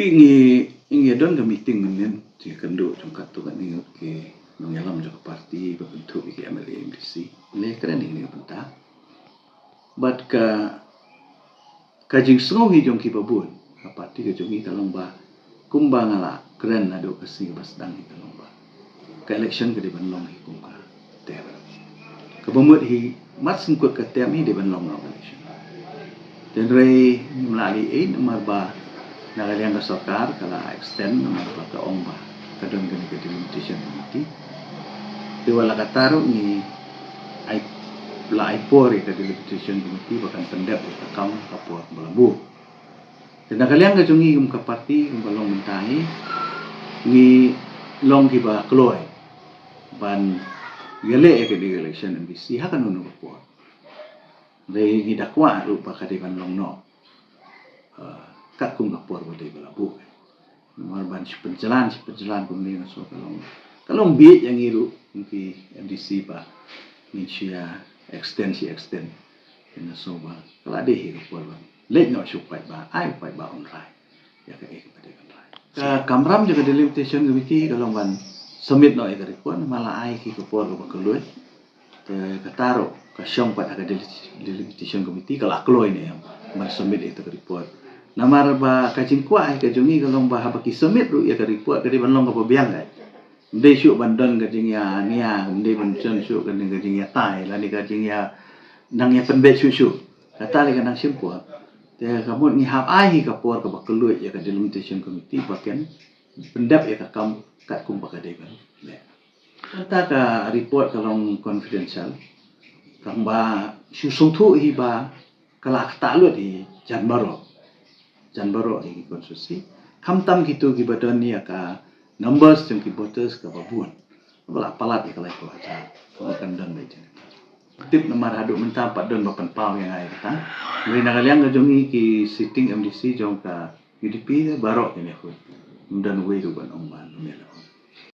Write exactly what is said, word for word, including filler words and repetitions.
Ngi ngi don ka meeting mynnin, ki kynduh jong katto katne ngut ki nongïalam jong ka party ba kynthup ïa ki M L A M D C. Ngi kren ïa kane ka bynta. Bad ka ka jingsngew hi jong ki babun ha party ka jong ngi ka long ba kumba nga la kren naduh ka sngi ba sdang hi ka long ba ka election ka dei ban long hi kum ka term. Kaba mut hi mat sngkut ka term hi dei ban long noh ka election. Hynrei ngim lah leh ei namar ba na ka liang ka sorkar ka la extend namar ba ka ong ba ka don kane ka delimitation committee. Te wat la katta ruh ngi ai la ai por ïa ka delimitation committee ba kan pyndep ïa ka kam ha ka por ba la buh. Te na ka liang ka jong ngi kum ka party kum ka long mynta hi ngi long kiba kloi ban ïaleh ïa ka election M D C ha kano kano ka por. Hynrei ngi da kwah ruh ba ka dei ban long noh, ah, katkum ka por ba dei ba la buh. Namar ban shu pynjlan shu pynjlan kumne nga sngew ka long ka long bieit ïa ngi ruh kum ki M D C ba ngin shu ïa extend shu extend. Nga sngew ba ka la dei hi ka por ban leit noh sha u paidbah, ai u paidbah un rai ïa kaei kaba dei ban rai. Ka kamram jong ka delimitation committee ka long ban submit noh ïa ka report namar la ai ki ka por kaba kylluid. Te kata ruh ka shong pat ha ka deli- delimitation committee ka la kloi ne em ban submit ïa ka report. Namar ba ka jingkwah ïa ka jong ngi ka long ba haba ki submit ruh ïa ka report ka dei ban long kaba biang kai. Ym dei shuh ban don ka jingïa nia, ym dei ban don shuh ka dei ka jingïa tai lane ka jingïa nang ïa pynbeit shuh shuh. Kata lei ka nang shim por. Te ka mut ngi hap ai hi ka por kaba kylluid ïa ka delimitation committee ba kin pyndep ïa ka kam katkum ba ka dei ban leh. Kata ka report ka long confidential. Tang ba shu sngewthuh hi ba ka la ktah lut hi jan baroh. Jan baroh hi ki constituency. Khamtam kito kiba don ïa ka numbers jong ki voters kaba bun. Ba la palat ïa ka laiphew hajar. Ka kan don ba jan. Tip namar haduh mynta pat don ba pynpaw ïa nga ïa kata. Hynrei na ka liang ka jong ngi ki sitting M D C jong ka U D P baroh ki ne khuid. Ym don uwei ruh ban ong ba ym ïa la.